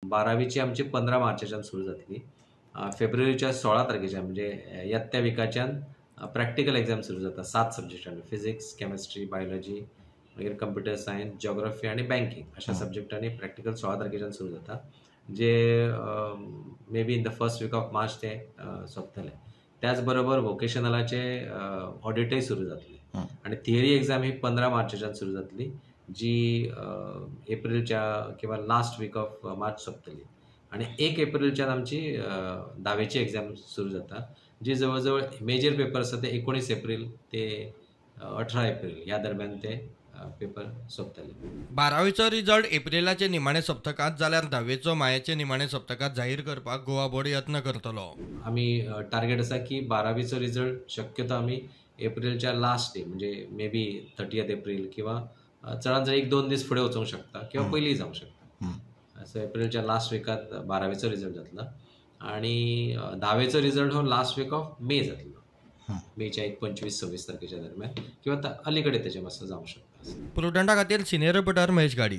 बारावीची आमची 15 मार्चाच्यान सुरू जातली. फेब्रुवारीच्या 16 तारखेच्यान म्हणजे येत्या विकाच्यान प्रॅक्टिकल एग्जाम सुरू जाता 7 सब्जेक्टांनी, फिजिक्स, केमिस्ट्री, बायोलॉजी, मागीर कंप्युटर सायन्स, जिओग्राफी आनी बँकींग अशा सब्जेक्टांनी प्रॅक्टिकल 16 तारखेच्यान सुरू जाता, जे may be in the first week of March ते सोंपतले. त्याच बरोबर वोकेशनलाचे ऑडिटय सुरू जातले आनी थियरी एग्जाम ही 15 मार्चाच्यान सुरू जातली, जी एप्रिलच्या किंवा लास्ट वीक ऑफ मार्च सोंपतली. आनी 1 एप्रिलच्यान आमची धावेची एग्जाम सुरू जाता, जी जवळ जवळ मेजर पेपर आसा ते 19 एप्रिल ते 18 एप्रिल ह्या दरम्यान ते पेपर सोंपतले. बारावीचो रिजल्ट एप्रिलाचे निमाणे सप्तकांत जाल्यार धावेचो मायाचे निमाणे सप्तकांत जाहीर करपाक गोवा बोर्ड यत्न करतलो. आमी टार्गेट आसा की बारावीचो रिजल्ट शक्यतो आमी एप्रिलच्या लास्ट डे म्हणजे मे बी 30 एप्रिल किंवा चडांत चड 1-2 दीस फुडें वचूंक शकता किंवा पयलीं जावंक शकता. सो एप्रिलच्या लास्ट विकात बारावीचो रिजल्ट जातलो आनी धावेचो रिजल्ट हो लास्ट वीक ऑफ मे जातलो, मेच्या 25-26 तारखेच्या दरम्यान किंवा अलीकडे त्याच्या मातसो जावंक शकता. प्रुडंटा खातीर सिनियर रिपोर्टर महेश गाडी.